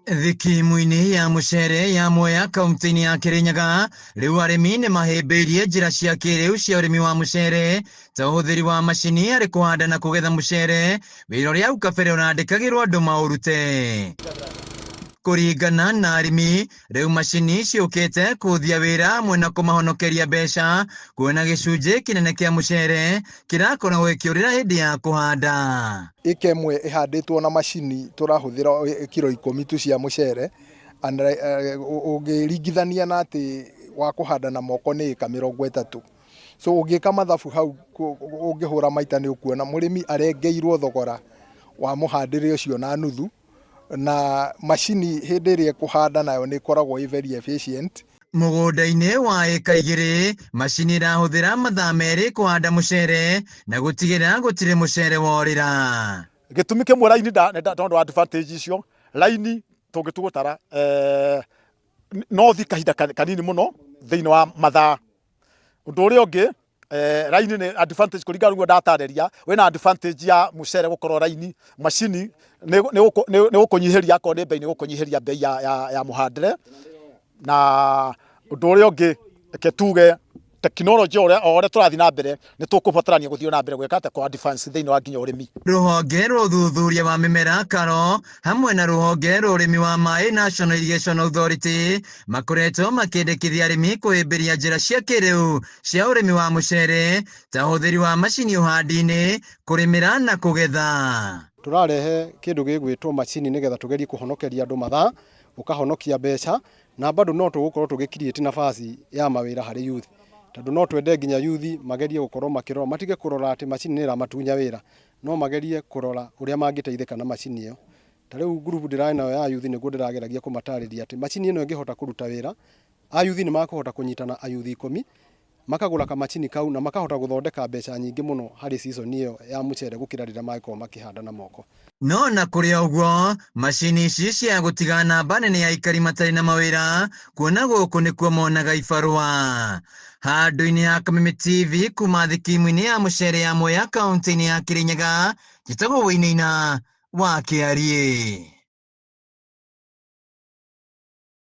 Thikimu-inĩ ya mũcere ya Mwea kaunti-inĩ ya Kĩrĩnyaga, rĩu arĩmi nĩ mahĩmbĩirie njĩra cia kĩrĩu cia ũrĩmi wa mũcere ta ũhũthĩri wa macini harĩ kũhanda na kũgetha mũcere, wĩra ũrĩa hau kabere ũrandĩkagĩrwo andũ maũrute. Kũringana na arĩmi, rĩu macini ciũkĩte kũhũthia wĩra hamwe na kũmahonokeria mbeca, kuona gĩcunjĩ kĩnene kĩa mũcere kĩrakoragwo gĩkĩũrĩra hĩndĩ ya kũhanda. Ĩka ĩmwe ĩhandĩtwo na macini tũrahũthĩra kiro ikũmi tu cia mũcere, ũngĩringithania na atĩ wa kũhanda na moko nĩ ĩka 30. So ũngĩka mathabu hau ũngĩhũra maita nĩ ũkuona mũrĩmi arengeirwo thogora wa mũhandĩre ũcio na nuthu, na macini hĩndĩ ĩrĩa ĩkũhanda nayo nĩ ĩkoragwo ĩ very efficient. Mũgũnda-inĩ wa ĩka 2, macini ĩrahũthĩra mathaa 2 kũhanda mũcere na gũtigĩrĩra gũtirĩ mũcere worĩra. Gĩtũmi kĩmwe raini tondũ wa advantage icio, raini tũngĩtua gũtara no ũthiĩ kahinda kanini mũno thĩinĩ wa mathaa. Ũndũ ũrĩa ũngĩ, raini nĩ advantage kũringana na ũguo ndatarĩria, wĩna advantage ya mũcere gũkorwo raini, macini nĩ gũkũnyihĩria akorwo nĩ mbei nĩ gũkũnyihĩria mbei ya mũhandĩre. Na ũndũ ũrĩa ũngĩ reke tuge tekinoronjĩ o ũrĩa tũrathiĩ na mbere nĩ tũkũbatarania gũthiĩ na mbere gwĩka atĩa kũ advance thĩinĩ wa nginya ũrĩmi. Rũhonge rwa ũthuthuria wa mĩmera KALRO hamwe na rũhonge rwa ũrĩmi wa maĩ National Irrigation Authority makoretwo makĩendekithia arĩmi kũhĩmbĩria njĩra cia kĩrĩu cia ũrĩmi wa mũcere ta ũhũthĩri wa macini ũhandi-inĩ, kũrĩmĩra na kũgetha. Tũrarehe kĩndũ gĩgwĩtwo macini nĩgetha tũgerie kũhonokeria andũ mathaa, ũkahonokia mbeca na bado no tũgũkorwo tũgĩ create nafasi ya mawĩra harĩ youth tondũ no twende nginya youth magerie gũkorwo makĩrora matige kũrora atĩ macini nĩ ĩramatunya wĩra no magerie kũrora ũrĩa mangĩteithĩka na macini ĩyo. Ta rĩu group ndĩrarĩ nayo ya youth nĩguo ndĩrageragia kũmatarĩria atĩ macini ĩno ĩngĩhota kũruta wĩra, a youth nĩ makũhota kũnyitana a youth 10 makagũra kamacini kau na makahota gũthondeka mbeca nyingĩ mũno harĩ season ĩyo ya mũcere gũkĩra rĩrĩa mangĩkorwo makĩhanda na moko. No na kũrĩ o ũguo, macini ici cia gũtiga namba nene ya aikari matarĩ na mawĩra, kuona gũkũ nĩkuo monaga ibarũa. Handũ-inĩ ha Kameme TV kuma thikimu-inĩ ya mũcere ya Mwea kaunti-inĩ ya Kirinyaga, njĩtagwo Wainaina wa Kĩariĩ.